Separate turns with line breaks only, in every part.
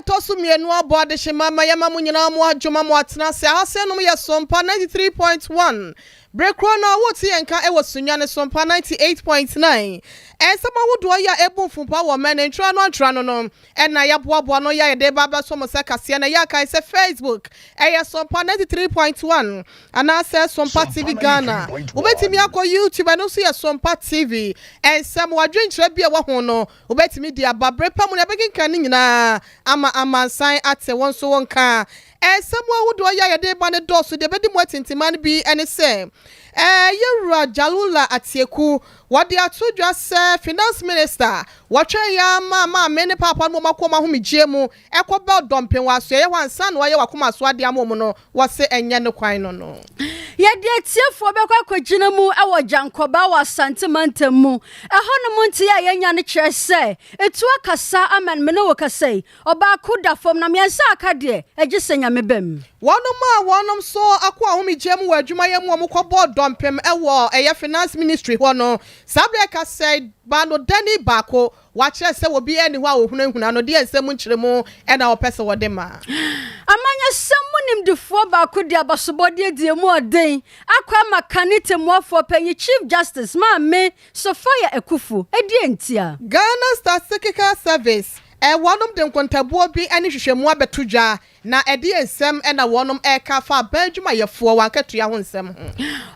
Ɛtɔ so 2 abɔ adehyema ma yɛma mo nyinaa mo adwuma mo atena ase. Ahasɛ nom yɛ Sompa 93.1. Bere koro no wote yɛn ka wɔ Sunyani Sompa 98.9. Ɛnsɛm ahodoɔ yi a ɛbu mfumpa wɔ mɛ ne ntwerɛ no antwerɛ no ɛna yɛaboaboa no yɛ a yɛde ba bɛso mo sɛ kaseɛ na yɛakae sɛ Facebook ɛyɛ Sompa 93.1 anaasɛ Sompa TV Ghana. Wobɛtumi akɔ YouTube, ɛno nso yɛ Sompa TV. Ɛnsɛm wadwenkyerɛ bi a ɛwɔ ho no wobɛtumi de aba bere pa mu na yɛbɛkenkan ne nyinaa ama amansan ate wɔn nso wɔn ka. Ɛnsɛm ahodoɔ yi a yɛde ba ne dɔɔso. Deɛ ɛbɛdi mu atintiman no bi ne sɛ yɛwura Jalula Atieku wɔde ato dwa sɛ Finance Minister wɔtwɛn yɛ ama maame ne paapa no wɔn akɔ wɔn ahomegye mu ɛkɔ bɛ dɔmpem wɔ asoɛyɛ hɔ ansa na wɔayɛ wakoma so adeɛ ama wɔn no, wɔse ɛnyɛ ne kwan no.
Yɛde atiefoɔ bɛkɔ akɔgyina mu wɔ Gyankɔba wɔ Asante mantam mu. Ɛhɔnom nti a yɛnya no kyerɛ sɛ ɛtu akasa ama me ne wo kasa yi, ɔbaako da fam na 3 aka deɛ, ɛgye sɛ Nyame bɛm.
Wɔnom a wɔnom so akɔ ahomegye mu wɔ adwumayɛ mu a wɔkɔbɔ dɔmpem ɛwɔ ɛyɛ Finance Ministry hɔ no, saa berɛ ka sɛ baanodani baako wakyerɛ sɛ obi ani hɔ a ohunahuna no deɛ, nsɛm nkyerɛmu ɛna wɔpɛ sɛ wɔde ma.
Amanyɔsɛm mu nimdifoɔ baako de abasobɔdeɛ die mu ɔden akɔ ama kane temmuafoɔ panyin, Chief Justice Maame Sophia Akuffo. Ɛdeɛ ntia?
Ghana Statistical Service wɔnom de nkontabuo bi ne hwehwɛmu abɛto dwa na ɛde nsɛm ɛna wɔnom ɛreka fa aban adwumayɛfoɔ wɔn akatua ho nsɛm ho.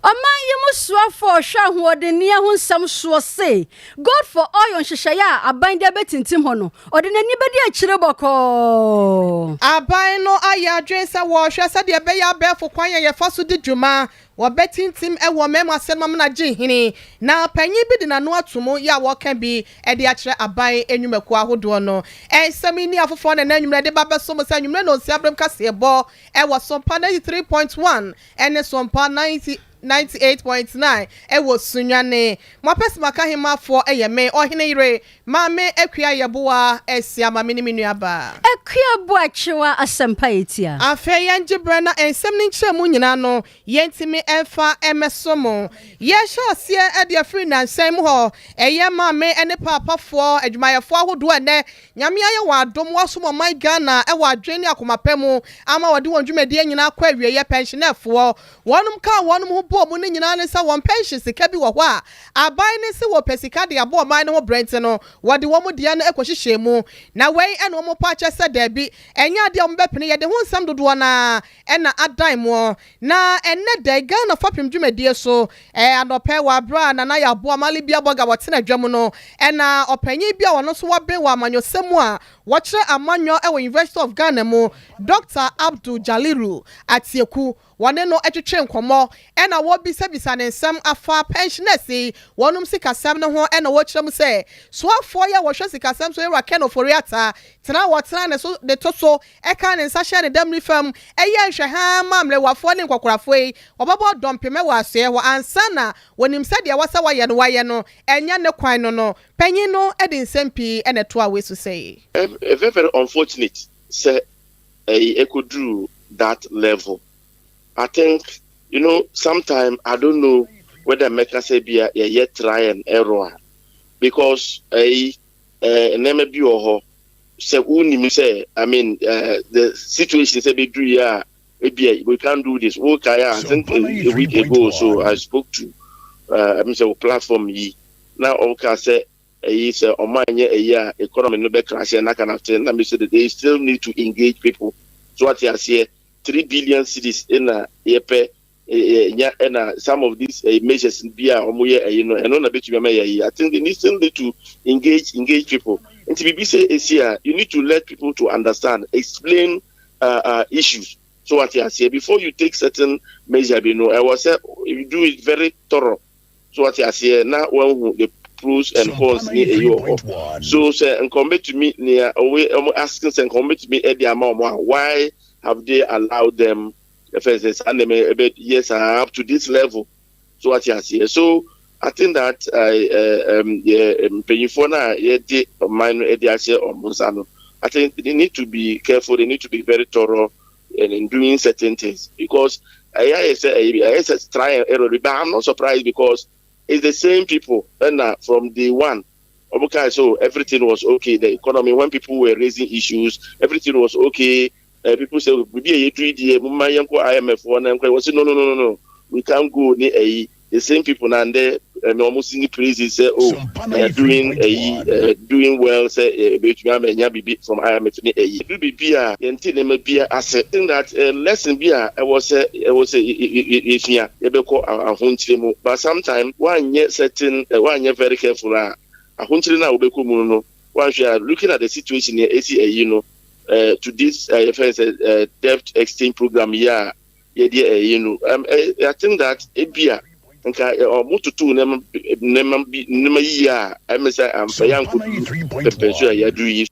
Ɔman yi mu soafoɔ ɔhwɛ ahoɔdenneɛ ho nsɛm soɔ se Gold for Oil nhyehyɛeɛ a aban de abɛtintim hɔ no, ɔde n'ani bɛdi akyire bɔkɔɔ.
Aban no ayɛ adwene sɛ wɔrehwɛ sɛdeɛ ɛbɛyɛ abɛɛfo kwan a yɛfa so di dwuma wɔbɛtintim ɛwɔ mmarima asɛm amena gye hene, na panyin bi de n'ano ato mu yɛ a wɔka bi ɛde akyerɛ aban enwumakuo ahodoɔ no. Ɛnsɛm yi ne afoforɔ na ɛna nwummerɛ de ba bɛso mo sɛ nwummerɛ na osi abrɛm kaseɛ bɔ ɛwɔ Sompa 93.1 ɛne Sompa 98.9 ɛwɔ Sunyani. Mo apɛsɛmaka hemafoɔ ɛyɛ me ɔhene yere Maame Akua Yɛboa ɛsi ama me ne me nuabaa.
Akua Boakyewa Asɛmpa Yɛtia.
Afei yɛn gye berɛ na nsɛm no nkyerɛ mu nyinaa no yɛntumi ɛmfa ɛmɛso mo. Yɛhyɛ aseɛ ɛde afiri nanhyɛn mu hɔ, ɛyɛ maame ne paapafoɔ adwumayɛfoɔ ahodoɔ. Ɛnɛ Nyame ayɛ wɔ adom wasom ɔman Ghana ɛwɔ adwene ne akoma mu ama wɔde wɔn dwumadie nyinaa kɔ awieeɛ. Pensionerfoɔ wɔnom ka wɔnom ho bɔɔ mu no nyinaa ne sɛ wɔn pension sika bi wɔ hɔ a aban ne se wɔpɛ sika de abɔ ɔman no ho brɛnte no, wɔde wɔn deɛ no kɔhyehyɛ mu, na wei ɛna wɔn pa akyɛ sɛ daabi, ɛnyɛ adeɛ a wɔn bɛpene. Yɛde ho nsɛm dodoɔ naa ɛna adan mu na ɛnɛ da Ghana fapem dwumadie so anɔpɛ wɔ abere a Nana yɛ aboa Mali bi abɔga wɔtena dwam no, ɛna ɔpanyin bi a ɔno nso wabɛn wɔ amanyɔsɛm mu a wɔkyerɛ amanyɔ ɛwɔ University of Ghana mu, Dr Abdul Jaliru Atieku, wɔne no twetwe nkɔmmɔ ɛna wɔbisabisa ne nsɛm afa pensioners yi wɔnom sikasɛm no ho, ɛna wɔkyerɛ mu sɛ soafoɔ yi a wɔhwɛ sikasɛm so, yɛwura Ken Ofori-Atta, tena wɔtena ne so de to so ɛka ne nsa hyɛ ne dam nifa mu ɛyɛ nhwɛhaa ma mmerɛwafoɔ ne nkɔkorafoɔ yi wɔbɛbɔ dɔmpem wɔ asoɛ hɔ ansa na wɔnim sɛdeɛ wɔsɛ wɔyɛ no wɔayɛ no. Ɛnyɛ ne kwan no, panyin no de nsɛm pii ɛna ɛto a wesu sɛ.
Very very unfortunate sɛ ɛyi ɛkɔduru that level. I think sometime I don't know whether mɛka sɛ bi a yɛyɛ try and error, because ɛyi nneɛma bi wɔ hɔ sɛ wonim sɛ, I mean, the situation sɛ bɛduru yi a ebi we can't do this. Wo kae a, I think a week ago, so I spoke to I mean sɛ wo platform yi na ɔka sɛ ɛyi sɛ ɔmo anyɛ ɛyi a economy no bɛ crash and that kind of thing, na me say that they still need to engage people. So what you say, 3 billion cedis ɛna yɛpɛ nya, ɛna some of these measures bi a ɔmo yɛ ɛyi no, ɛno na bɛtumi ama yɛ yi. I think they still need to engage people. Nti biribi sɛ esi a, you need to let people to understand, explain issues. So what you say, before you take certain measure bi no, ɛwɔ sɛ you do it very thorough. So what you say, na wɔn hu the pros and cons ne eyi wɔ hɔ. So sɛ nkɔm bɛtumi nea ɔwɔ ɔmo asking sɛ nkɔm bɛtumi ɛde ama ɔmo a, why have they allowed them ɛfɛ sɛ saa nneɛma ɛbɛ yɛ saa up to this level? So what you say, so I think that yɛ mpanyinfoɔ no a yɛde ɔman no ɛde ahyɛ ɔmo nsa no, I think they need to be careful, they need to be very thorough in doing certain things, because ɛyɛ ayɛ sɛ ɛyɛ sɛ try and error, but I'm not surprised because it's the same people ɛna from day one. Ɔmo kaa so everything was okay, the economy, when people were raising issues, everything was okay. People say bibi a yɛduru deɛ, mo ma yɛn kɔ IMF hɔ na nkɔ. Wɔsi No, we can't go" ne ɛyi. The same people na ndɛ ɛmɛ ɔmo singing praises sɛ, oh, they are doing ɛyi, doing well, sɛ ebetumi ama enya bibi from IMF ne ɛyi. Edu bibi a yɛn ti nneɛma bi ase. Think that lesson bi a ɛwɔ sɛ yɛsua, yɛbɛkɔ ahonkyere mu, but sometimes wanyɛ certain wanyɛ very careful a, ahonkyere no a wobɛkɔ mu no, wanhwɛ a, looking at the situation yɛ esi ɛyi no, to this yɛfɛ sɛ debt exchange program yi a yɛde ɛyi no, I think that ebia nka ɔmo tutu nneɛma bi nneɛma yie a ɛmɛ sɛ amfa yɛ ankɔdu pɛmpɛnso a yɛadu yi.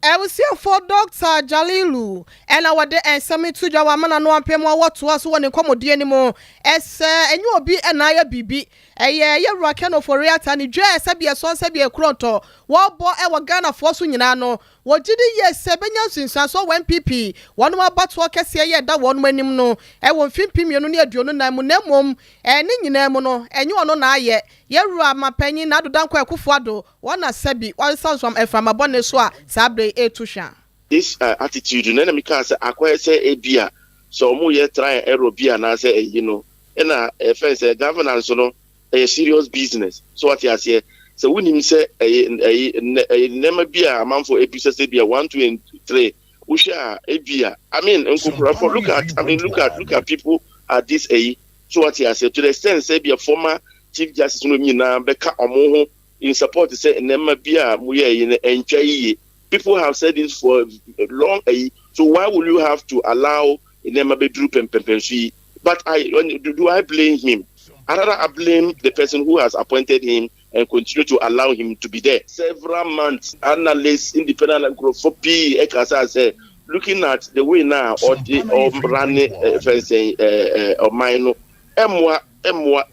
Abusuafoɔ, Dr Jalilu ɛna wɔde nsɛm to dwa wɔ amana no ampɛ mu a wɔtoa so wɔ ne nkɔmmɔdie no mu ɛsɛ ɛnyɛ obi ɛna ayɛ biribi, ɛyɛ yɛwura Ken Ofori-Atta ne dwa sɛbi ɛsɔn sɛbi ɛkorɔntɔ wɔbɔ ɛwɔ Ghanafoɔ so nyinaa no, wɔgye di yie sɛ bɛnya nsunsuansoɔ wɔ NPP wɔn abatoɔ kɛseɛ yɛ ɛda wɔn anim no ɛwɔ mfe 2024 mu. Na mmom ɛne nyinaa mu no, ɛnyɛ ɔno na ayɛ, yɛwura mapanyin na Addo Dankwa Akufo-Addo wɔn na sɛbi wɔnsa nso mframabɔne so a saa abere etu hwɛ.
This attitude no, ɛna mi kaa sɛ akɔyɛ sɛ ebi a sɛ ɔmo yɛ try and error bi anaasɛ ɛyi no, ɛna ɛfɛn sɛ governance no ɛyɛ serious business. So wate aseɛ sɛ wonim sɛ ɛyɛ nneɛma bi a amanfo ebisa sɛ bi a one, two and three, wohwɛ a, ebi a, I mean, nkokorafo, look at, I mean, look at people at this ɛyi. So wate aseɛ, to the extent sɛ bi a former Chief Justice no nyinaa bɛka ɔmo ho in support sɛ nneɛma bi a mo yɛ yi no ɛntwa yie. People have said this for long ɛyi, so why will you have to allow nneɛma bɛduru pɛmpɛmpɛnso yi? But I do I blame him? I rather I blame the person who has appointed him and continue to allow him to be there. Several months, analysts, independent nkurɔfoɔ pii ɛkasa sɛ looking at the way now ɔde ɔmra ne fɛn sɛ ɔman no ɛmoa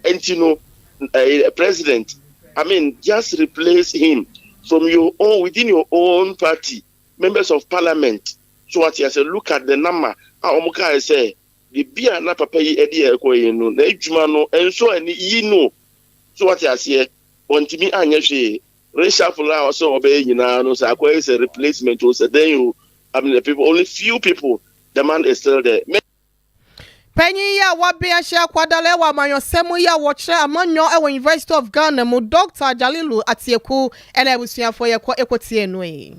ɛnti no, president, I mean, just replace him from your own, within your own party, members of parliament. So what you say, look at the number a wɔn kaa sɛ bibi a na papa yi ɛde ɛkɔ yi no na edwuma no nso ɛni yi no. So what aseɛ, wɔntumi anyɛ hwee. Reshuffle a ɔsɛ ɔbɛyɛ nyinaa no, sɛ akɔyɛ sɛ replacement o, sɛ den o, I mean, the people, only few people, the man is still there.
Panyin yi a wabea hyɛ akwadala wɔ amanyɔsɛm yi a wɔkyerɛ amanyɔ wɔ University of Ghana mu, Dr Jalilu Atieku, ɛna abusuafoɔ yɛkɔ ɛkɔtie no yi.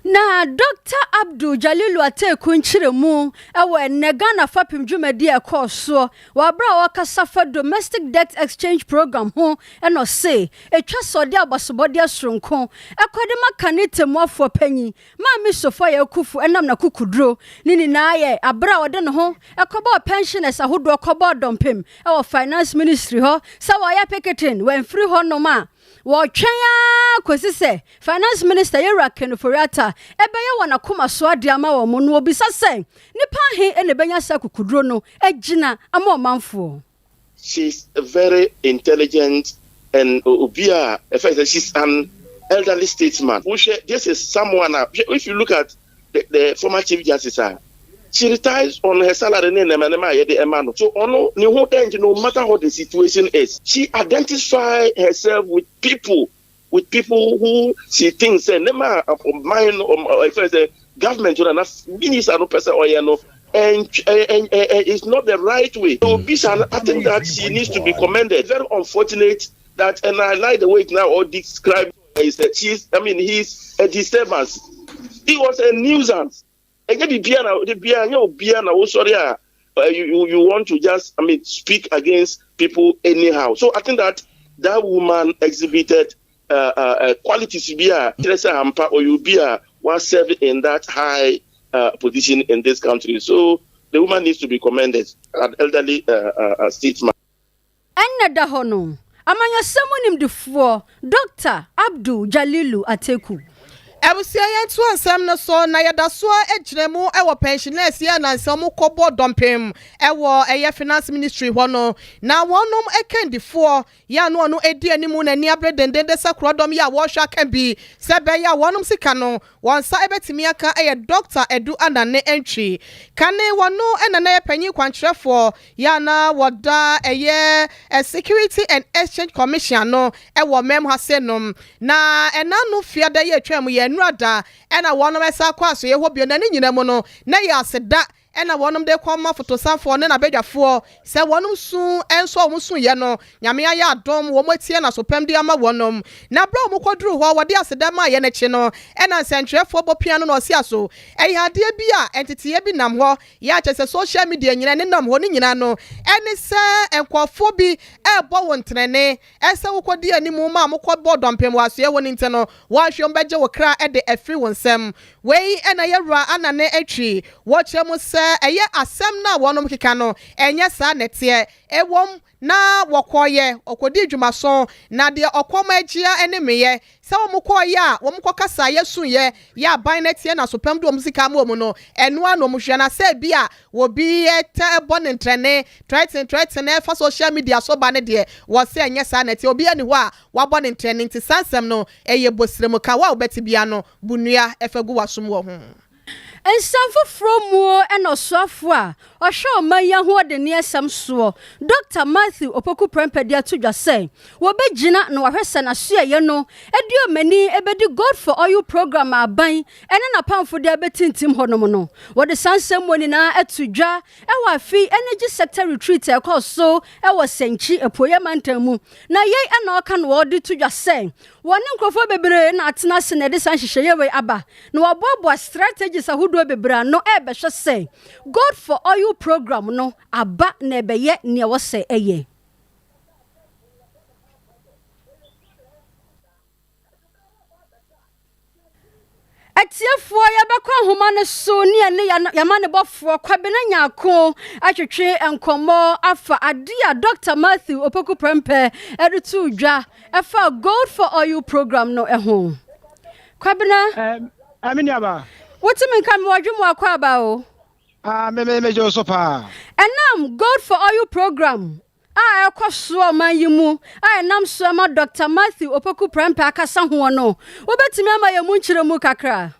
Na Dr Abdul Jalilu Ateku nkyerɛmu ɛwɔ ɛnɛ Ghana fapem dwumadi a ɛkɔɔ soɔ wɔ abere a wɔkasa fa domestic debt exchange program ho, ɛna ɔse ɛtwa sɛ ɔde abasobɔdeɛ soronko ɛkɔde ma kane temmuafoɔ panyin Maame Sophia Akuffo ɛnam n'akukuduro ne nyinaa yɛ abere a ɔde ne ho ɛkɔbɔɔ pensioners ahodoɔ kɔbɔɔ dɔmpem ɛwɔ Finance Ministry hɔ sɛ wɔyɛ picketing wɔamfiri hɔnom a wɔtwɛn ara kɔsi sɛ Finance Minister yɛwura Ken Ofori-Atta ɛbɛyɛ wɔn akoma so adeɛ ama wɔn no. Obisa sɛ nipa ahe ɛna ɛbɛnya saa kukuduro no agyina ama ɔmanfoɔ.
She's very intelligent and obi a ɛfɛ sɛ she's an elderly statesman. Wohwɛ, this is someone a, if you look at the former Chief Justice a, she retires on her salary ne nneɛma nneɛma a yɛde ɛma no, so ɔno ne ho dɛn nti, no matter what the situation is, she identify herself with people who she thinks sɛ nneɛma a ɔman no, ɛfɛ sɛ government no na minister no pɛ sɛ ɔyɛ no and it's not the right way. So Bisa, I think that she needs to be commended. Very unfortunate that, and I like the way it now all described is that she's, I mean, he's a disturbance. He was a nuisance. Ɛnyɛ biribiara na biribiara nyɛ obiara na wosɔre a you want to just, I mean, speak against people anyhow. So I think that that woman exhibited qualities bi a kyerɛ sɛ ampa ɔyɛ obi a was serve in that high position in this country. So the woman needs to be commended, an elderly statesman.
Ɛnna da hɔ no, amanyɔsɛm nimdifoɔ Dr Abdul Jalilu Ateku.
Abusua yɛntoa nsɛm no so na yɛda so ara gyina mu wɔ pensioners yi a nansa wɔn kɔ bɔ dɔmpem wɔ ɛyɛ finance ministry hɔ no na wɔnom kandifoɔ yɛ a na ɔno di anim na ani abere dendenden sɛ korɔdɔm yi a wɔrehwɛ aka bi sɛ ɛbɛyɛ a wɔnom sika no wɔn nsa bɛtumi aka yɛ Dɔkta Adu Anane Antwi. Kane wɔno na na yɛ panyin kwankyerɛfoɔ yɛ a na wɔda ɛyɛ Security and Exchange Commission ano wɔ mɛm ha se nom. Na ɛna ano fiada yi a ɛtwaam yi, ɛnora da na wɔnom san kɔ asoeɛ hɔ bio na ne nyina mu no na ɛyɛ aseda na wɔnom de kɔ ma fotosanfoɔ ne n'abadwafoɔ sɛ wɔnom su nso a wɔn suiɛ no Nyame ayɛ adom wɔn atie n'asopɛm de ama wɔnom. Na berɛ a wɔn kɔduruu hɔ wɔde aseda maeɛ no akyi no ɛna nsɛntwerɛfoɔ bɔ pia no na ɔse aso ɛyɛ adeɛ bi a nteteeɛ bi nam hɔ yɛ a kyerɛ sɛ social media nyina ne nam hɔ ne nyina no ɛne sɛ nkurɔfoɔ bi ɛrebɔ wo ntenene ɛsɛ wokɔdi anim ma mokɔbɔ dɔmpem wɔ asoeɛ hɔ no nti no woanhwɛ wɔn bɛgye wo kra de afiri wo nsam. Wei na yɛwura Anane Antwi wɔ kyerɛ mu sɛ ɛyɛ asɛm no a wɔnom keka no ɛnyɛ saa na ɛteɛ. Ɛwom na wɔkɔeɛ wɔkɔdii dwumaso na deɛ ɔkɔm agyea ne meeɛ sɛ wɔn kɔeɛ a wɔn kɔkasaeɛ suiɛ yɛ aban no atie n'asopɛm de wɔn sika ama wɔn no ɛno ara na wɔn hwɛ na sɛ ebia obi tɛ bɔ ne ntrɛne threaten threaten ɛfa social media so ba no deɛ wɔse ɛnyɛ saa na ɛteɛ obiara nni hɔ a wabɔ ne ntrɛne nti saa nsɛm no ɛyɛ bosremka wo a wobɛte biara no bu nnua fa gu w'asom wɔ ho.
Nsɛm foforɔ muo na ɔsoafoɔ a ɔhwɛ ɔman yi ahoɔdenneɛsɛm soɔ, Dɔkta Matthew Opoku Prempeh de ato dwa sɛ wɔbɛgyina na wɔahwɛ sɛ n'asoɛeɛ no de ɔmani bɛdi Gold for Oil Programme a aban ne n'apamfo de abɛtintim hɔnom no. Wɔde saa nsɛm muo nyinaa ato dwa wɔ afe yi Energy Sector Retreat a ɛkɔɔ so wɔ Sɛnkyi, Apueeɛ Mantam mu. Na yei na ɔka na ɔde to dwa sɛ wɔne nkurɔfoɔ bebree na atena ase na ɛde saa nhyehyɛeɛ wei aba na wɔaboaboa strategies ahodoɔ bebree ano rebɛhwɛ sɛ Gold for Oil Programme no aba na ɛbɛyɛ nea ɛwɔ sɛ ɛyɛ. Atiefoɔ, yɛbɛkɔ ahoma no so ne yɛne yɛn amanebɔfoɔ Kwabena Nyarko atwetwe nkɔmmɔ afa adeɛ a Dɔkta Matthew Opoku Prempeh de too dwa ɛfa Gold for Oil program no ho. Kwabena.
Me nuaba.
Wotumi nka me wɔdwe mu akɔ aba o.
Ah, me me me gye so paa.
Ɛnam Gold for Oil program a ɛrekɔ so ɔman yi mu a ɛnam so ama Dɔkta Matthew Opoku Prempeh akasa hoɔ no, wobɛtumi ama yɛn mu nkyerɛmu kakra?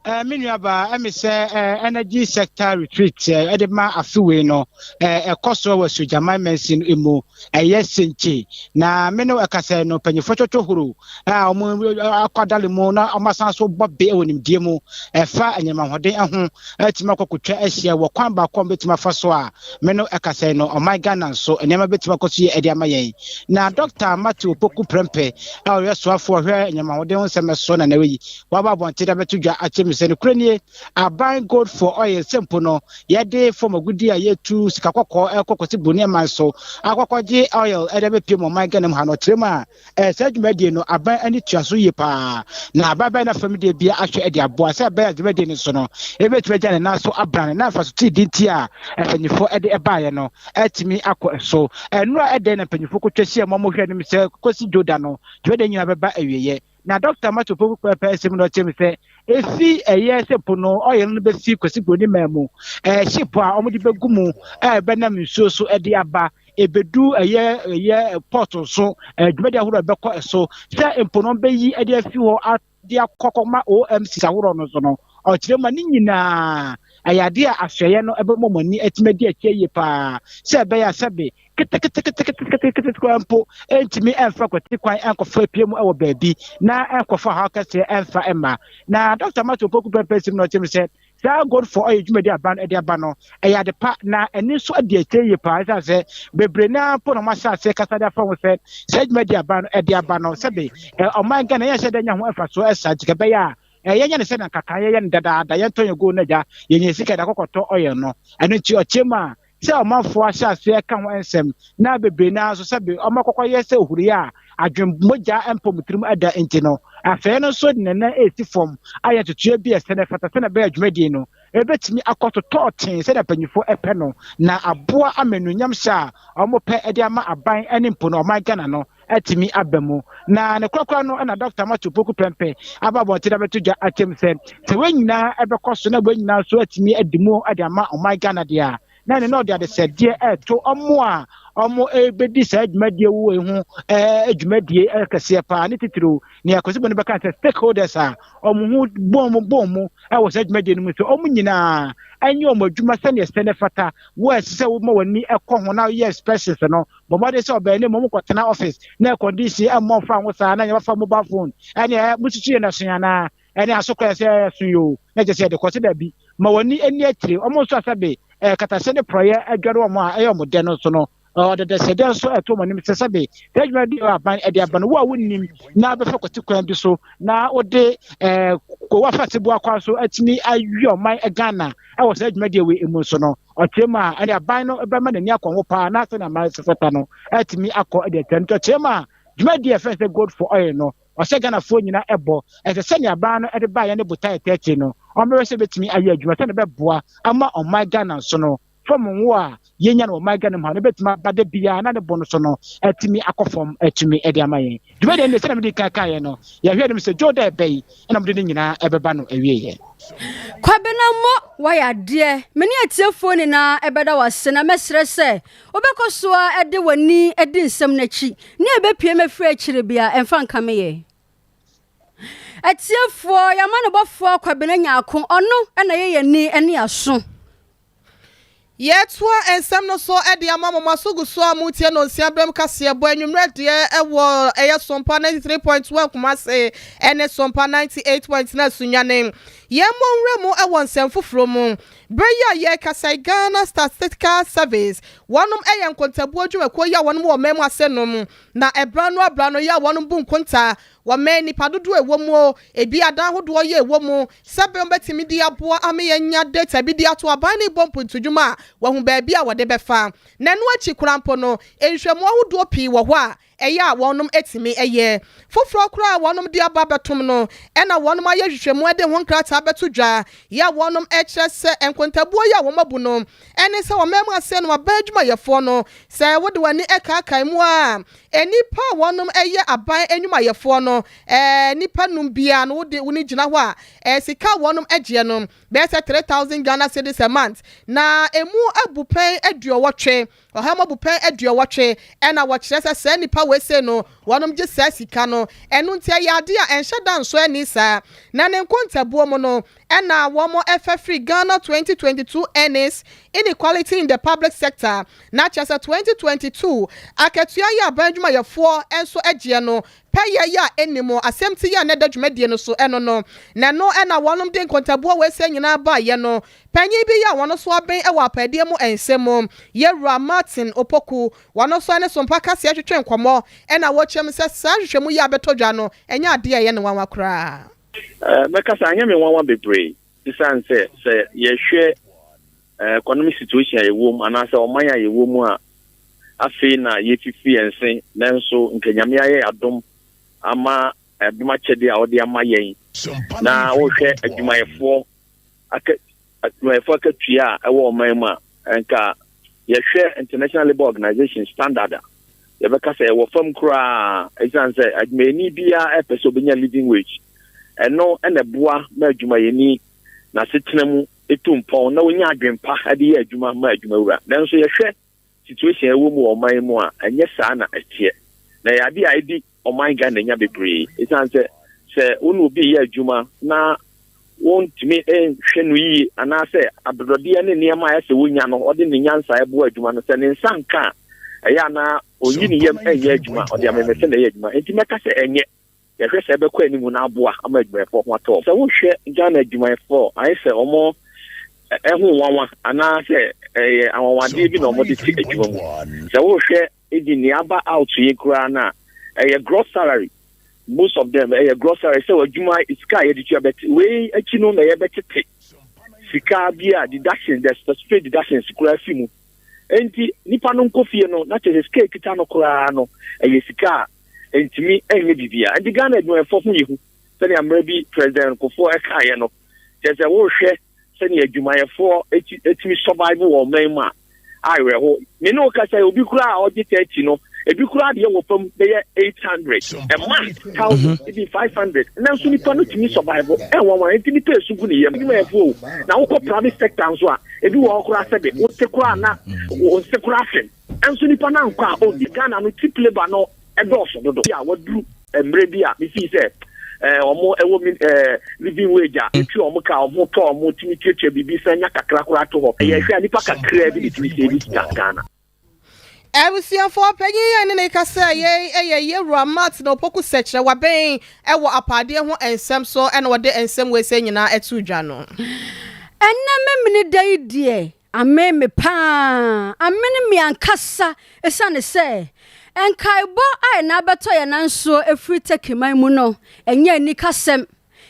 Eh, me nuabaa, ɛme sɛ eh, Energy Sector Retreat eh, ɛde ma afe wei no eh, ɛkɔ so wɔ Sogyaman mansin mu, ɛyɛ Senkye. Na me ne ɛkasa no, mpanyinfoɔ twɔtwɔ horow a wɔn akɔ adale mu na wɔn asan so bɔ be wɔ nimdeɛ mu ɛfa anyinam ahoɔden ho atumi akɔkotwa ahyia wɔ kwan baako a wɔbɛtumi afa so a me no ɛkasa yi no ɔman Ghana nso nneɛma bɛtumi akɔ so yie ɛde ama yɛn. Na Dɔkta Matthew Opoku Prempeh a ɔyɛ soafoɔ ɔhwɛ anyinam ahoɔden ho nsɛm so na na yi waba abɔnten de abɛto dwa akyerɛ mu sɛ nokorɛ nie aban gold for oil sɛ mpo no yɛde fam agudi a yɛtu sika kɔkɔɔ ɛkɔ kɔsi buroni man so akɔkɔgye oil ɛde abɛpie mu ɔman Ghana mu ha no ɔkyerɛ mu a Saa dwumadie no, aban ani tua so yie paa, na aban bɛyɛ n'afam deɛ bia ahwɛ de aboa sɛ ɛbɛyɛ a dwumadie no so no, ɛbɛtumi agya ne nan so abrane na mfaso tiridii nti a mpanyinfoɔ de baeɛ no atumi akɔ so. Nnora ɛdɛn na mpanyinfoɔ kɔtwa hyia mu a wɔhwɛ anim sɛ kɔsi Dwoda no dwumadie nyinaa bɛba awieɛ? Na Dɔkta Matthew Opoku Kpɛpɛ asɛm no ɔkyerɛ mu sɛ efi ɛyɛ sɛ po no ɔyɛ no bɛfi Kwasi Broni man mu, ɛɛ ship a wɔde bɛgu mu a ɛbɛnam nsuo so de aba ebedu ɛyɛ ɛyɛ port nso dwumadi ahorow a ɛbɛkɔ ɛso sɛ mpo no bɛyi ɛde afi hɔ ade akɔ kɔma OMC ahorow no so no ɔkyerɛ mu a ne nyinaa ɛyɛ adeɛ a asoɛeɛ no ɛbɛma wɔn ani atumi adi akyire yie paa sɛ ɛbɛyɛ a sɛbe keteketeketekete koraa mpo ɛntumi ɛmfa kwati kwan ɛnkɔfa apue mu ɛwɔ baabi na ɛnkɔfa haw kɛseɛ ɛmfa ɛma na Dr. Matthew Opoku Prempeh sim no ɔkyerɛ mu sɛ Saa Gold for Oil dwumadi a aban de aba no, ɛyɛ ade pa, na ɛno nso adi akyire yie paa ɛsiane sɛ bebree no ara mpo na wɔahyɛ aseɛ kasa de afa ho sɛ saa dwumadi a aban de aba no, sɛbe ɔman Ghana yɛnhyɛ da nya ho mfasoɔ saa nti ɛbɛyɛ a yɛnyɛ no sɛdeɛ anka kan yɛyɛ no dadaada, yɛntɔn yɛn gold no agya, yɛnya sika de akɔkɔtɔ oil no. Ɛno nti ɔkyerɛ mu a sɛ ɔmanfoɔ ahyɛ aseɛ reka ho nsɛm na bebree no ara nso sɛbe wɔakɔkɔyɛ sɛ ohuruiɛ a adwen mogya mpɔ wɔn tirim da nti no, afei no nso de ne nan resi fam ayɛ ntotoeɛ bi a ɛsɛ na ɛfata sɛdeɛ ɛbɛyɛ a dwumadie no bɛtumi akɔ so tɔɔtee sɛdeɛ mpanimfoɔ pɛ no na aboa ama anuonyamhyɛ a wɔpɛ de ama aban ne mpo no ɔman Ghana no. atumi aba mu. Na ne korakora no na Dɔkta Matthew Poku Prempeh aba abɔnten abɛto dwa akyɛm sɛ, sɛ wei nyinaa ɛbɛkɔ so na wei nyinaa nso atumi adi mu de ama ɔman Ghana deɛ a, na ɛne na ɔde adesrɛdeɛ ɛreto ɔmo a ɔmo ɛrebɛdi saa dwumadie wei ho dwumadie kɛseɛ paa, ne titiriw nea Kwasi Bone bɛka sɛ stakeholders a ɔmo ho bɔn mu bɔn mu ɛwɔ saa dwumadie no mu sɛ ɔmo nyinaa ɛnyɛ ɔmo adwuma sɛnea ɛsɛ ne fata. Wo a ɛsɛ sɛ woma w'ani ɛkɔ ho na woyɛ inspections no, bɔ mmɔden sɛ ɔbɛn ne mu kɔtena office na air condition ɛmmɔ mfa ho saa na nyɛ wafa mobile phone ɛne ɛ mususu yɛ n'aso anaa ɛne aso kora sɛ ɛso yi o, na kyerɛ sɛ yɛde kɔ sɛ dabi ma w'ani ani akyire. Ɔmo nso asɛbe katahyɛ ne porɔyɛ adware wɔn a ɛyɛ ɔmo dɛ no nso no, ɔdedɛsɛdɛ nso ɛto wɔn anim sɛ sɛbe saa dwumadi a aban ɛde aba no, wo a wonnim na bɛfa kɔte kwan bi so na wode wafa seboa kwan so atumi awi ɔman Ghana ɛwɔ saa dwumadie wei mu nso no, ɔkyerɛ mu a ɛne aban no bɛma n'ani akɔ ho paa na sɛnea aman sɛfɛta no atumi akɔ ɛde atia no. Nti ɔkyerɛ mu a dwumadie a ɛfɛn sɛ Gold for Oil no, ɔhyɛ Ghanafoɔ nyinaa ɛbɔ ɛsɛ sɛnea aban no ɛde baeɛ ne botaeɛ tɛɛtee no, ɔmbɛhwɛ sɛ bɛtumi ayɛ adwuma sɛnea bɛboa ama ɔman Ghana nso no fam ngo a yɛnya no ɔman Ghana mu ha no bɛtumi aba da biara na ne bo no so no atumi akɔ fam atumi de ama yɛn. Dwumadie no sɛnea mede kan kaeɛ no, yɛhwɛ anim sɛ dwo da ɛbɛ yi ɛna mode no nyinaa ɛbɛba no awieɛ.
Kwabena mmɔ wayɛ adeɛ. Me ne atiefoɔ nyinaa ɛbɛda wase na mɛsrɛ sɛ wobɛkɔ so a ɛde w'ani adi nsɛm no akyi ne ɛbɛpie mɛfiri akyire bia ɛmfa nka me yɛ. Atiefoɔ, yɛama no bɔfoɔ Kwabena Nyaako, ɔno ɛna yɛ yɛni ne aso.
Yɛtoa nsɛm no so de ama mo so gu so a motie no nsia berɛm kaseɛ bɔ anwummerɛ deɛ ɛwɔ ɛyɛ Sompa 93.1 Kumase ɛne Sompa 98.9 Sunyane. Yɛmmɔ nwura mu ɛwɔ nsɛm foforɔ mu. Berɛ yi a yɛrekasa, Ghana Statistical Service, wɔnom ɛyɛ nkontabuo dwumakuo yi a wɔnom wɔ man mu ase nom na ɛbra no abra no yi a wɔnom bu nkonta wɔmɛn nipa dodoɔ ɛwɔ mu, ebi adan ahodoɔ yɛ ɛwɔ mu, sɛbɛn bɛtumi de aboa ama yɛnya data bi de ato aban ne bɔ mpuntudwuma a wɔho baabi a wɔde bɛfa. Na ɛno akyi koraa mpo no, nhwɛmu ahodoɔ pii wɔ hɔ a ɛyɛ a wɔnom etumi ɛyɛ foforɔ koraa a wɔnom de aba bɛtom no, ɛna wɔnom ayɛ hwehwɛmu de ho nkrataa bɛto dwa yɛ a wɔnom ɛkyerɛ sɛ nkontabuo yi a wɔn abu no ɛne sɛ wɔn mu ase no aban adwumayɛfoɔ no, sɛ wode w'ani ɛkaakae mu a, nnipa a wɔnom ɛyɛ aban adwumayɛfoɔ no, nipa num biara no wode wɔn gyina hɔ a, sika a wɔnom agyeɛ no bɛyɛ sɛ 3,000 Ghana cedis a month, na emu abupɛn 80, ɔha mu abupɛn 80 ɛna wɔkyerɛ sɛ saa nipa wei no wɔnom gye saa sika no. Ɛno nti ɛyɛ ade a ɛnhyɛ da nso ani saa. Na ne nkontabuo mu no, ɛna wɔn ɛfɛ firi Ghana 2022 earnings inequality in the public sector, na kyerɛ sɛ 2022 akatua yi aban adwumayɛfoɔ nso agyeɛ no pɛyɛ yi a ɛnim asɛm ti yi a n'ɛda dwumadie no so ɛno no. Na ɛno ɛna wɔnom de nkontabuo wɔ ɛsɛ nyinaa baayɛ no, panyin bi yi a wɔn nso abɛn ɛwɔ apɛdeɛ mu nsɛm mu, yɛwura Martin Opoku, wɔn nso ne Sompa kaseɛ twetwe nkɔmɔ, ɛna wɔkyerɛ mu sɛ saa nhwehwɛmu yi a bɛtɔ dwa no ɛnyɛ adeɛ a ɛyɛ ne nwanwa koraa.
Mɛka sɛ anyɛ me nwanwa bebree, esiane sɛ yɛhwɛ economic situation a yɛwɔ mu anaasɛ ɔman a yɛwɔ mu a afei na yɛfifi yɛn se, nanso nka Nyame ayɛ adom ama adom akyɛdeɛ a ɔde ama yɛn, na wohwɛ adwumayɛfoɔ aka adwumayɛfoɔ akatua a ɛwɔ ɔman mu a, nka yɛhwɛ International Labour Organization standard a, yɛbɛka sɛ ɛwɔ fam koraa, ɛsiane sɛ adwumayɛni biara ɛpɛ sɛ ɔbɛnya living wage. Ɛno ɛna ɛboa ma adwumayɛni n'asetena mu etu mpɔn na onya adwempa de yɛ adwuma ma adwumawura. Nanso yɛhwɛ situation a ɛwɔ mu wɔ ɔman mu a, ɛnyɛ saa na ɛteɛ, na yɛ ade a ɛdi ɔman Ghana nya bebree, ɛsiane sɛ wo ne obi yɛ adwuma na wɔntumi nhwɛ no yie anaasɛ adɔdɔdeɛ ne nneɛma a ɛsɛ wonya no, ɔde ne nyansa ɛboa adwuma no, sɛ ne nsa nka a, ɛyɛ anaa ɔnyi ne yam ɛnyɛ adwuma, ɔde amemɛsɛ na ɛyɛ adwuma. Nti mɛka sɛ ɛnyɛ yɛhwɛ sɛ ɛbɛkɔ anim na aboa ama adwumayɛfoɔ ho atɔ. Sɛ wohwɛ Ghana adwumayɛfoɔ, ayɛ sɛ ɔmo ɛho nwanwa anaasɛ ɛyɛ anwanwadeɛ bi na ɔmo de te adwuma mu. Sɛ wohwɛ edi nea aba out yi koraa na ɛyɛ gross salary, most of them ɛyɛ gross salary, sɛ adwuma sika a yɛde tua bɛte wei akyi no na yɛbɛtete sika bi a deduction, the specific deductions koraa fi mu. Nti nipa no nkɔ fie no na kyerɛ sɛ sika ekita no koraa no ɛyɛ sika a ntumi ɛnyɛ biribiara. Nti Ghana adwumayɛfoɔ ho yɛ hu, sɛnea mmerɛ bi President Kufuor ɛkaeɛ no, kyerɛ sɛ wohwɛ sɛnea adwumayɛfoɔ etumi survive wɔ ɔman mu a, awerɛho. Me ne wo kasa, obi koraa a ɔgye 30 no Ebi koraa deɛ wɔ fam bɛyɛ 800 a month, 1000, even 500. Nanso nipa no tumi survive. Ɛnwanwa nti nipa esu gu ne yam. Adwumayɛfoɔ o, na wokɔ private sector nso a, ebi wɔ hɔ koraa sɛbe wote koraa na wo nse koraa fem. Nso nipa no ankɔ a ɔnni. Ghana no cheap labour no dɔɔso dodo. Bi a waduru mmerɛ bi a mefii sɛ wɔn ɛwɔ min living wage a ɛtua wɔn ka, wɔn ho tɔ wɔn, tumi tuatua biribi san nya kakra koraa to hɔ. Ɛyɛ hwɛ a nipa kakraa bi na ɛtumi save sika Ghana.
Abusuafoɔ panyin yi a ne ne kasa yei yɛ Yewura Martin Opoku Sɛkyerɛ, waben wɔ apaadeɛ ho nsɛm so na ɔde nsɛm wei sɛ nyinaa too dwa no.
Ɛnnɛ Memene da yi deɛ, amee me paa, amene me ankasa ɛsiane sɛ nkaebɔ a ɛna abɛtɔ yɛn nan soɔ ɛfiri Turkey man mu no, ɛnyɛ anikasɛm.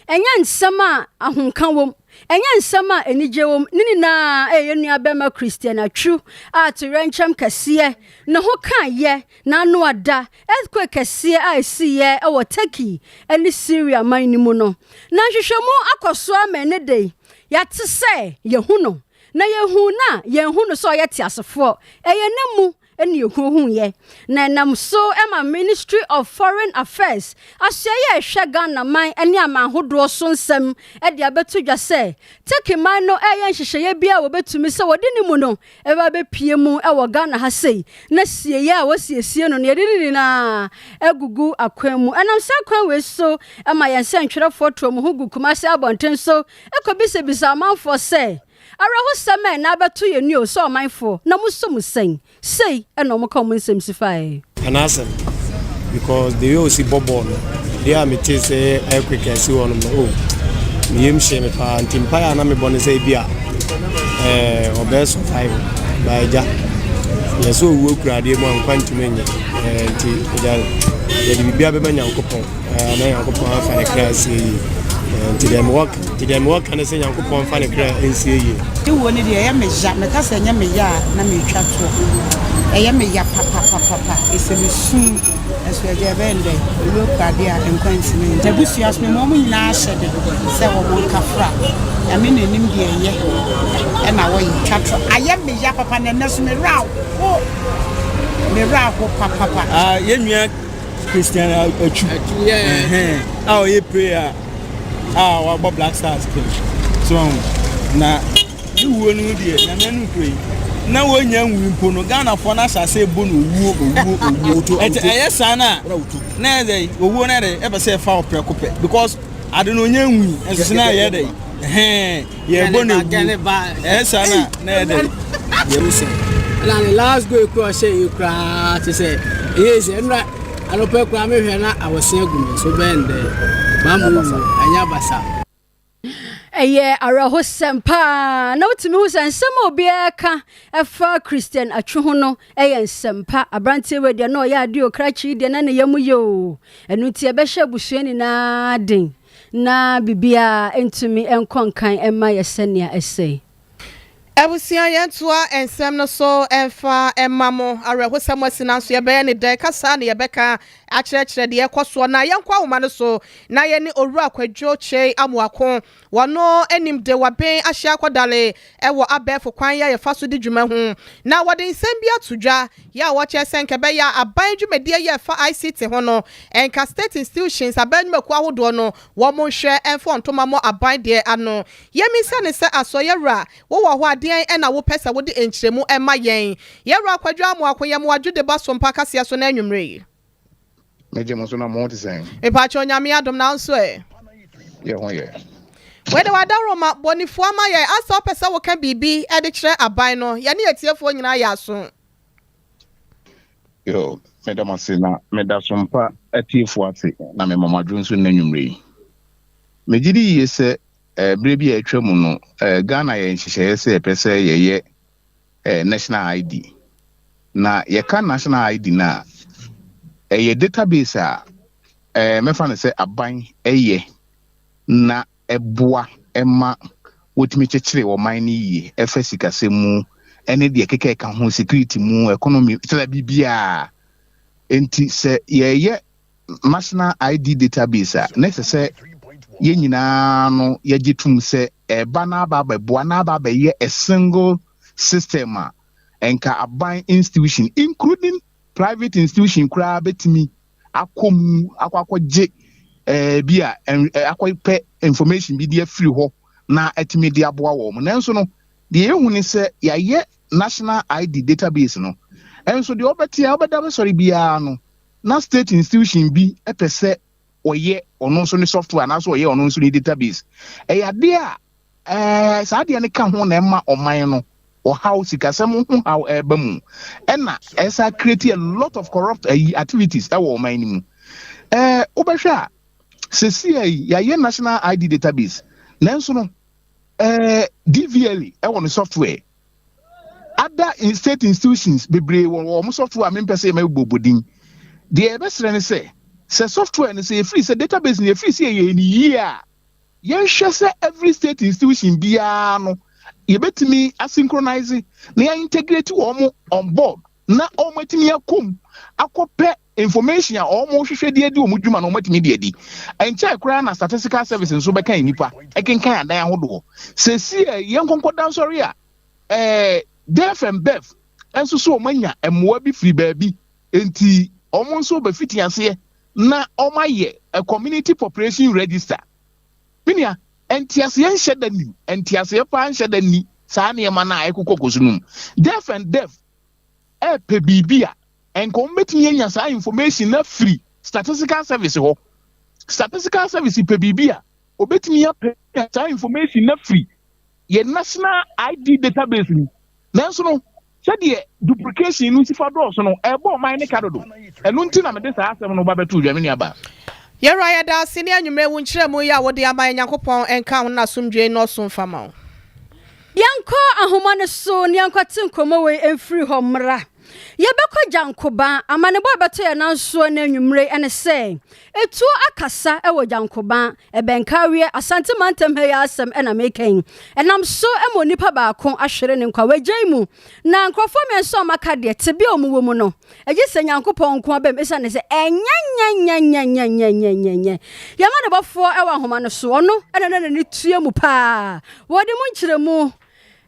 Ɛnyɛ nsɛm a ahomka wom, ɛnyɛ nsɛm a anigye wom, ne nyinaa ɛyɛ yɛn nuabarima Christian Atsu a toyerɛnkyɛm kɛseɛ ne ho kaeɛ n'ano ada earthquake kɛseɛ a ɛsiiɛ wɔ Turkey ne Syria man no mu no. Na nhwehwɛmu akɔ so ara ma ɛnnɛ da yi yɛate sɛ yɛahu no, na yɛhuu no a yɛnhu no sɛ ɔyɛ teasefoɔ. Ɛyɛ nna mu na yɛhuahuiɛ, na ɛnam so ma Ministry of Foreign Affairs, asoɛeɛ a ɛhwɛ Ghana man ne aman ahodoɔ so nsɛm de abɛto dwa sɛ Turkey man no reyɛ nhyehyɛeɛ biara a wɔbɛtumi sɛ wɔde ne mu no bɛba abɛpue mu wɔ Ghana ha sei, na sieɛ a wɔsiesie no no yɛde ne nyinaa agugu akwan mu. Ɛnam saa kwan wei so ma yɛn nsɛntwerɛfoɔ to wɔn ho gu Kumasi abɔnten so kɔbisabisa amanfoɔ sɛ, Awerɛhosɛm ɛ na abɛto yɛn ni o sɛ ɔmanfoɔ na mo sɔ mu sɛn? Sei na wɔn ka wɔn nsɛm si faeɛ.
Anasɛm because the way osi bɔ bɔɔl no deɛ a metee sɛ earthquake a ɛsi hɔ nom no oh me yam hyee me paa nti mpaeɛ a na mebɔ ne sɛ ebi a ɛɛ ɔbɛyɛ survive ba agya yɛ sɛ owuo kura adeɛ mu a nkwa ntumi nyɛ ɛɛ nti agya yɛde biribiara bɛma Nyankopɔn ɛɛ na Nyankopɔn afa ne kra asie yie ɛɛ nti deɛ mewɔ Nti deɛ mewɔ ka ne sɛ Nyankopɔn mfa ne kra nsie yie.
Ne wuo no deɛ ɛyɛ me ya, meka sɛ ɛnyɛ me ya a na meretwa toɔ. Ɛyɛ me ya papapapapa, ɛsɛ me su, nanso agya ɛbɛyɛ no dɛn, owuo kura adeɛ a nkwa ntumi nnye. M'abusua so mema wɔn nyinaa ahyɛde sɛ wɔn nkafra, Nyame na nim deɛ ɛyɛ ɛna ɔyɛ, twa toɔ. Ayɛ me ya papa na ɛnɛ so me werɛ aho, me werɛ aho papapa.
Ah, yɛn nua Christian Atsu, a ɔyɛ prayer. a wabɔ Black Stars pɛn so ɔho na ne wuo no deɛ nyame anim kuro yi na wɔnya nwui mpo no Ghanafoɔ no ahyɛ ase bɔ no owuo owuo owuo ɛnti ɛyɛ saa no a na ɛyɛ dɛ owuo no ɛdɛ ɛpɛ sɛ ɛfa wo prɛko pɛ because ade no ɔnya nwui ɛnso so na ɛyɛ dɛ hɛn yɛbɔ no ewuo ɛyɛ saa no a na ɛyɛ dɛ
yɛwu sɛ ɛna ne last goal kura ɔhyɛ yi koraa te sɛ ɛyɛ sɛ ɛnura Anɔpa koraa me hwɛ na awɔse agu me so bɛn dɛ maa mo wu ɛnyɛ abasa.
Ɛyɛ awerɛhosɛm paa na wotumi hu sɛ nsɛm a obiara ka ɛfa Christian Atsu ho no ɛyɛ nsɛm pa. Aberanteɛ wei deɛ na ɔyɛ adeɛ o, krakye yi deɛ na ne yam yɛ o. Ɛno nti ɛbɛhyɛ abusua nyinaa den na biribiara ntumi nkɔ nkan mma yɛ sɛnea ɛsɛ.
Abusua yɛntoa nsɛm no so mfa mma mo. Awerɛhosɛm asi nanso yɛbɛyɛ ne dɛn? Kasa na yɛbɛka akyerɛkyerɛ deɛ ɛrekɔ soɔ. Na yɛnkɔ ahoma no so na yɛne Owura Kwadwo Kyei Amoako, wɔno nim de waben ahyɛ akɔdale wɔ abɛɛfo kwan yi a yɛfa so di dwuma ho. Na wɔde nsɛm bi ato dwa yɛ a wɔkyerɛ sɛ nka ɛbɛyɛ a aban dwumadie yi a ɛfa ICT ho no nka state institutions, aban nnwumakuo ahodoɔ no wɔn nhwɛ mfa ntoma mmɔ aban deɛ ano. Yɛmmisa no sɛ, Asɔ, yɛwura, wowɔ hɔ a, deɛn na wopɛ sɛ wode nkyerɛmu ma yɛn? Yɛwura Kwadwo Amoako, yɛma wo adwo de ba Sompa kaseɛ so nnɛ anwummerɛ yi.
Megye mo so na mo ho te sɛn?
Mepakyɛw, Nyame adom, na wo nso ɛ?
Yɛ ho yɛ.
Wei de w'adaworoma bɔ ne fua ma yɛn. Asɛ wopɛ sɛ woka biribi de kyerɛ aban no, yɛne atiefoɔ nyinaa yɛ aso.
Yo, meda mo ase na meda Sompa atiefoɔ ase na mema mo adwo nso nnɛ anwummerɛ yi. Megye di yie sɛ Berɛ bi a atwa mu no, Ghana yɛɛ nhyehyɛeɛ sɛ yɛpɛ sɛ yɛyɛ National ID. Na yɛka National ID no a, ɛyɛ database a mɛfa no sɛ aban yɛ na ɛboa ma wɔtumi kyekyere ɔman no yie ɛfa sikasɛm mu ne deɛ ɛkeka ɛka ho, security mu, economy, sɛ biribiara. Enti sɛ yɛyɛ National ID database a, na ɛsɛ sɛ yɛn nyinaa no yɛgye tom sɛ ɛreba na aba abɛboa na aba abɛyɛ a single system a nka aban institution including private institution koraa bɛtumi akɔ mu akɔ akɔgye ɛɛ bi a akɔpɛ information bi de afiri hɔ na atumi de aboa wɔn. Nanso no, deɛ yɛhu ne sɛ yɛayɛ national ID database no, ɛnso deɛ ɔbɛte a ɔbɛda bɛsɔre biara no, na state institution bi pɛ sɛ ɔyɛ ɔno nso ne software anaasɛ ɔyɛ ɔno nso ne database. Ɛyɛ adeɛ a saa adeɛ no ka ho na ɛma ɔman no ɔhaw, sikasɛm ho haw ɛreba mu, ɛna ɛsa create a lot of corrupt ɛyi activities ɛwɔ ɔman no mu. Wobɛhwɛ a, sɛsi yi yɛayɛ national ID database, nanso no DVLA ɛwɔ ne software, other state institutions bebree wɔ wɔn software a mempɛ sɛ yɛmɛ bobɔ din. Deɛ yɛbɛsrɛ ne sɛ software no, sɛ yɛfiri sɛ database no yɛfiri sɛ yɛyɛ ne yie a, yɛnhwɛ sɛ every state institution biara no yɛbɛtumi asynchronize na yɛintegrate wɔn on board na wɔn atumi akɔm akɔpɛ information a wɔn hwehwɛ de adi wɔn dwuma na wɔn atumi de adi. Nkyɛn koraa na Statistical Service nso bɛka nipa ɛkenkan adan ahodoɔ sɛsi ɛ yɛn nkɔnkɔ dansɔre a death and birth nso so, wɔn anya mmoa bi firi baabi, nti wɔn nso bɛfiti aseɛ na wɔn ayɛ a community population register. Minia, nteaseɛ nhyɛ da ni, nteaseɛ paa nhyɛ da ni. Saa nneɛma no a ɛkokɔ kɔ so no mu, death and birth ɛɛpɛ biribi a nka wɔn bɛtumi anya saa information na firi Statistical Service hɔ. Statistical Service pɛ biribi a obetumi apɛ saa information na firi yɛ national ID database ni, nanso no, sɛdeɛ duplication no si fa dɔɔso no, ɛbɔ ɔman ne ka dodo. Ɛno nti na mede saa asɛm no ba bɛto dwa, me nuaba.
Yɛwura, yɛda ase ne anwummerɛ wo nkyerɛ mu yi a wode ama yɛ. Nyankopɔn ɛnka ho no asomdwee na ɔso mfa ma wo.
Yɛnkɔ ahoma no so ne yɛnkɔte nkɔmmɔ wei mfiri hɔ mmra. Yɛbɛkɔ Gyankoba. Amanebɔ a ɛbɛtɔ yɛn nansoɔ no anwummere ɛne sɛ etuo akasa ɛwɔ Gyankoba, ɛbɛnkaweɛ, Asante mantam ha yi. Asɛm ɛna meka ɛnam so ɛma onipa baako ahwere ne nkwa wagyae mu, na nkurɔfoɔ mmiɛnsa a ɔmaka deɛ tebea a ɔmo wɔ mu no, ɛgye sɛ Nyankopɔn nko abɛm, ɛsiane sɛ ɛnyɛnyɛnyɛnyɛnyɛnyɛnyɛ. Yɛma ne bɔfoɔ ɛwɔ ahoma no so, ɔno ɛna na n'ani tua mu paa, wɔde mu nkyerɛmu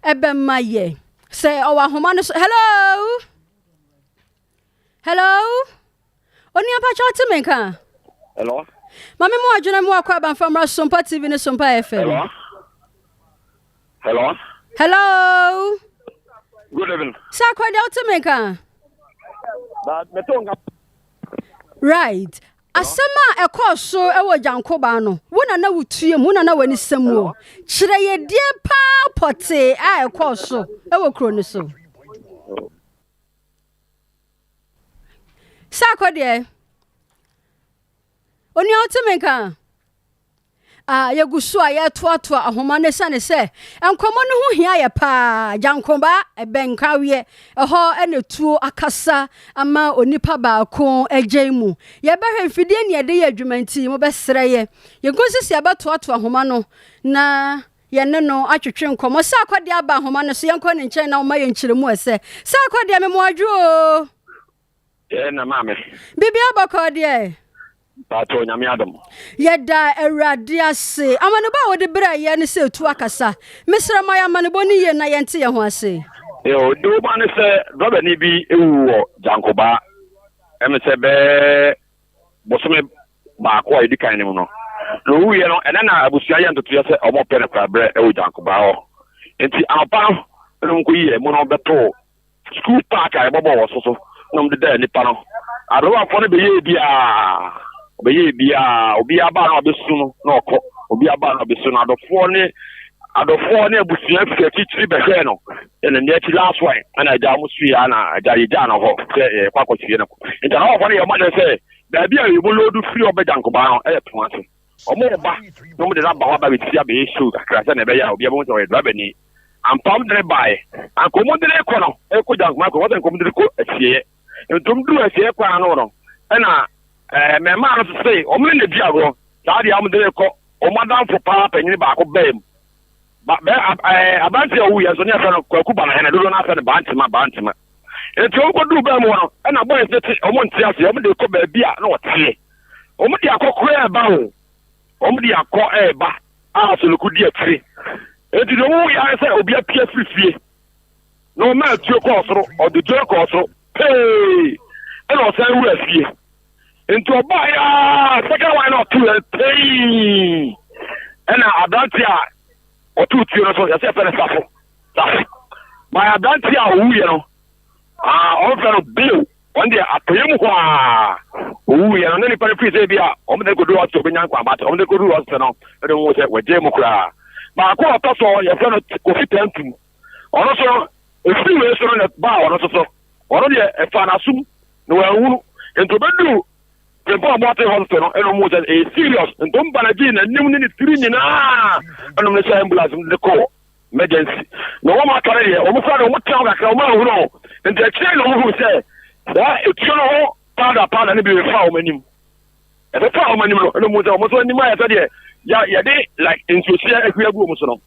ɛbɛma yɛ sɛ ɔwɔ ahoma no so. Hello, hello, onua pakyɛ, ɔte me nka?
Hello.
Mame mu adwene mu akɔ abamfa mmra Sompa TV ne Sompa FM.
Hello. Hello.
Hello.
Good evening.
Sɛ akɔdeɛ, wote me nka?
Na meto nka.
Right, asɛm a ɛkɔɔ so wɔ Gyankoba no, wo na na wotue mu, wo na na w'ani sɛm o, kyerɛ yɛdie paa pɔtee a ɛkɔɔ so wɔ kuro no so. Sɛ akɔdeɛ, onua, wote me nka a, yɛgu so a yɛtoatoa ahoma no, ɛsiane sɛ nkɔmmɔ no ho hia yɛ paa. Gyankoba, ɛbɛnkaweɛ ɛhɔ ɛna tuo akasa ama onipa baako agyan mu. Yɛbɛhwɛ mfidie ne yɛde yɛ adwuma, nti mobɛsrɛ yɛ yɛgu sisi yɛbɛtoatoa ahoma no na yɛne no atwetwe nkɔmmɔ. Sɛ akɔdeɛ aba ahoma no so, yɛnkɔ ne nkyɛn na woma yɛ nkyerɛmu. Ɛsɛ sɛ akɔdeɛ memoadwo o.
Yɛ na maame.
Biribia bɔkɔɔ deɛ?
Paatɔ, Nyame adom.
Yɛda Awurade ase. Amanebɔ a wode berɛ yɛ ne sɛ ɛtu akasa. Mesrɛ ma yɛ amanebɔ no yie na yɛnte yɛn ho ase.
Yo, de wo ba ne sɛ drɔbani bi ewu wɔ Gyankobaa. Ɛmi sɛ bɛɛ bosome baako a yɛdi kan no mu no. Na owuiɛ no, ɛnɛ na abusua yɛ ntotoeɛ sɛ ɔmo pɛ no korabrɛ ɛwɔ Gyankobaa hɔ. Nti anɔpa no, ɛna ɔmo kɔyi ɛmu no bɛtoo school park a yɛbɔbɔ wɔ so na ɔmo deda nipa no. Aberewafoɔ no bɛyɛ biaa, ɔbɛyɛ biaa, obiara baa na ɔbɛsu no na ɔkɔ, obiara baa na ɔbɛsu no. Adɔfoɔ ne abusua fi akyirikyiri bɛhwɛɛ no. Ɛna nea akyi last one ɛna agya ɔmo su yɛ, ɛna agya yɛgyaa no hɔ sɛ yɛkɔ akɔsie no. Nti adɔfoɔ no yɛ ɔmo adwene sɛ baabi a yɛmu loodu firi ɔbɛgya nkobaa no ɛyɛ pon ase. Ɔmo ba na ɔmo de no aba hɔ aba bɛsi abɛyɛ show kakra sɛ na ɛbɛyɛ a obiara bɛhu sɛ ɔyɛ driver ni ampa. Ɔmo de ne baeɛ anka ɔmo de ne kɔ no ɛkɔ gya nkoma kɔ wɔsɛ nka ɔmo de ne kɔ asieɛ. Nti ɔmo duru asieɛ kwan ano no, ɛna mmarima no sese ɔmo ne na di agorɔ saa deɛ ɔmo de ne kɔ. Ɔmo adamfo paa panyin baako bɛɛ mu ba bɛ ɛɛ aberanteɛ a ɔwu yɛ nso ne yɛfrɛ no Kwaku Banahene, dodoɔ no afɛ no Bantema Bantema. Nti ɔmo kɔ duru bɛɛ mu hɔ no, ɛna boys ne te ɔmo nte aseɛ, ɔmo de kɔ baabi a na ɔteɛ. Ɔmo de akɔ koraa ɛba o, ɔmo de akɔ ɛɛba a soloku di akyire. Nti deɛ ɔmo yɛ ayɛ sɛ obi apia firi fie na ɔmo atuo kɔɔ soro, ɔde tuo kɔɔ soro pee. Ɛna ɔsan wura fie. Nti ɔbaeɛ ara second one na ɔto yɛ pɛi. Ɛna aberante a ɔtoo tuo no so yɛsɛ yɛfrɛ no Safo. Safo. By aberante a ɔwuiɛ no, ah, ɔmfrɛ no Bill. Wɔn deɛ atɔeɛ mu hɔ a ɔwuiɛ no na nipa no firi sɛ bi a wɔn de kɔduru hospital ɔbɛnya nkwa but wɔn de kɔduru hospital no ɛde wɔn sɛ wɔgye mu koraa. Baako a ɔtɔ so yɛfrɛ no Kofi Tantum. Ɔno so no ɛfiri wei so no na baa ɔno so so. Ɔno deɛ ɛfaa n'asom na wanhunu nti ɔbɛduru Frimpong Aboate hospital no ɛna ɔmu sɛ ɛyɛ serious nti ɔmu ba no gyee n'anim ne ne tiri nyinaa ɛna ɔmu de hyɛ ambulance mu de kɔɔ emergency na wɔn aka no deɛ wɔn kora de wɔn tena hɔ kakra wɔn anhunu o nti akyire na wɔn hu sɛ saa etuo no ho powder powder no bi bɛfa wɔn anim ɛbɛfa wɔn anim no ɛna wɔn sɛ wɔn nso anim ayɛ sɛ deɛ yɛ yɛde like nsuohyɛ ahwie agu wɔn so no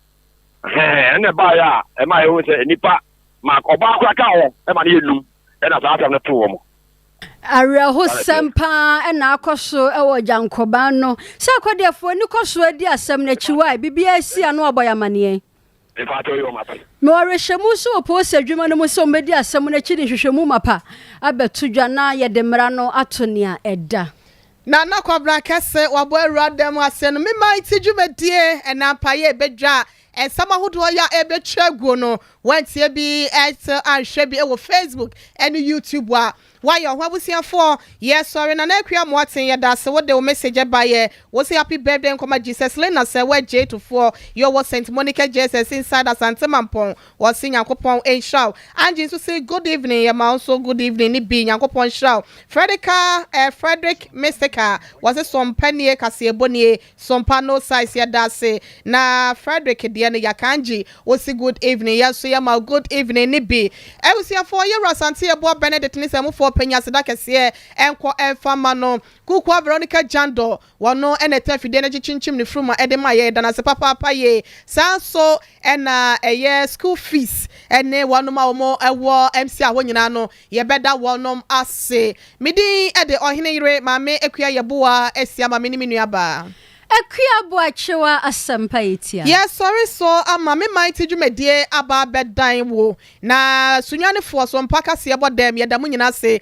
ɛhɛn ɛna ɛbaayɛ a ɛma yɛhu sɛ nipa ma ɔbaa kora ka ho ɛma no yɛ num ɛna saa asɛm no to wɔn.
Awerɛhosɛm paa na akɔ so wɔ Gyankɔban no. Sɛ akɔdeɛfoɔ ani kɔ so adi asɛm no akyi wae, biribiara si a na wɔabɔ yɛn amaneɛ. Mewɔ awerɛhyɛmu nso wɔ polisi adwuma no mu sɛ wɔbɛdi asɛm no akyi de nhwehwɛmu mapa abɛto dwa na yɛde mmara no ato nea ɛda.
Nana Kwabena Kɛse wabɔ awura dɛm ase no me man ti dwumadie ɛna mpaeɛ ɛbɛdwa nsɛm ahodoɔ yɛ a ɛbɛtwa aguo no wantie bi ɛte anhwɛ bi ɛwɔ Facebook ɛne YouTube a wayɛ ɔho abusuafoɔ yɛ sɔre Nana Akua Moaten yɛda ase wode wo message ɛbaeɛ wose happy birthday nkɔma Jesus Lena sɛ woagye tofoɔ yɛ ɔwɔ St Monica JSS inside Asante Mampɔn Wɔse Nyankopɔn nhyira wo. Angie nso se good evening yɛma wo nso good evening ne bi Nyankopɔn nhyira wo. Frederica eh Frederick Mystica wɔse sompa nie kaseɛbɔ nie sompa no size yɛdaase na Frederick deɛ no yaka Angie wose good evening yɛn nso yɛma wo good evening ne bi. Abusuafoɔ Yɛwura Asante Yeboah Benedict ne Sɛmufoɔ panyin aseda kɛseɛ nkɔ mfa ma no Kuukua Veronica Jandor Wɔno na ɛtɔ afidie no kyekyinkyim ne furu ma ɛde ma yɛn. Yɛda no ase papaapa yie. Saa nso na ɛyɛ school fees ne wɔnom a wɔn wɔ MCR hɔ nyinaa no, yɛbɛda wɔnom ase. Me din de Ɔhene Yere Maame Akua Yeboah Asiamah, me ne me nua baa.
Akua Boakyewa Asɛmpa Etia.
Yɛsɔre so ama me man ti dwumadie aba abɛdan wo na Sunyanifoɔ so mpa kaseɛ bɔ dɛm. Yɛda mo nyinaa ase.